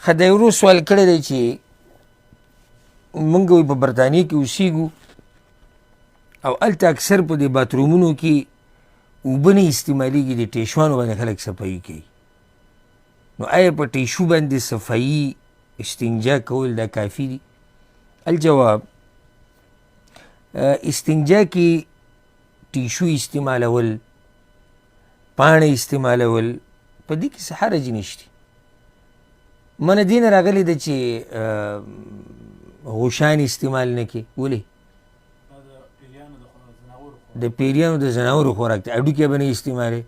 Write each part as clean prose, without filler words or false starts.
ښه، دا ورور سوال کړی دی چې موږ په برتانیې کې اوسېږو او هلته اکثر په دې باترومونو کې اوبه نه استعمالیږي، د ټیشوانو باندې خلک صفایي کوي. نو آیا په ټیشو باندې صفایي استنجا کول دا کافي دي؟ الجواب، استنجا کې ټیشو استعمالول، پاڼې استعمالول، په دې کې څه حرج نشته. منه دې نه راغلې ده چې غوښان استعمال نه کړي. ولې؟ د پیریانو د ځناورو خوراک دی، هډوکی به نه استعمالوي،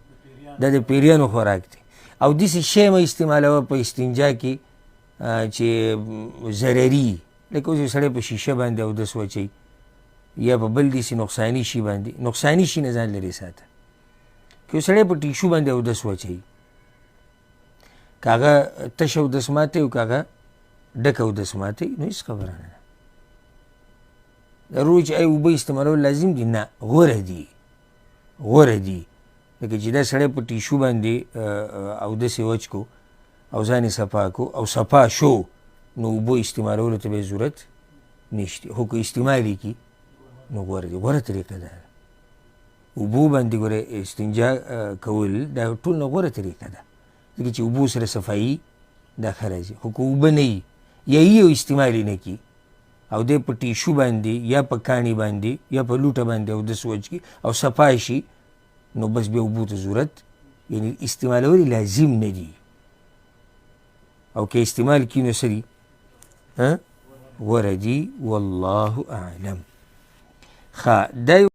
دا د پیریانو خوراک دی. او داسې شی مه استعمالوه په استنجا کې چې ضرري، لکه اوس یو سړی په شیشه باندې اودس واچوي یا په بل داسې نقصاني شي باندې، نقصاني شي نه ځان لرې ساته. که یو سړی په ټیشو باندې اودس واچوي، که هغه تشه اودس ماتوي او که هغه ډکه اودس ماتوي، نو هېڅ خبره نه ده. ضروري چې ای اوبه استعمالول لازم دي؟ نه، غوره دي، غوره دي. لکه چې دا سړی په ټیشو باندې اودس یې وچ کو او ځان یې صفا کو او صفا شو، نو اوبو استعمالولو ته به یې ضرورت نشته. خو که استعمال یې کړي نو غوره دي، غوره طریقه ده. اوبو باندې ګوره استنجا کول دا ټول نه غوره طریقه ده، ځکه چې اوبو سره صفایي دا ښه راځي. خو که اوبه نه وي یا یې او استعمال یې نه کړي او دی په ټیشو باندې یا په کاڼي باندې یا په لوټه باندې اودس وچ کړي او صفا شي، نو بس بیا اوبو ته ضرورت یعنی استعمالول لازم نه دي. او که استعمال کړي نو څه دي؟ غوره دي. والله اعلم. ښه دا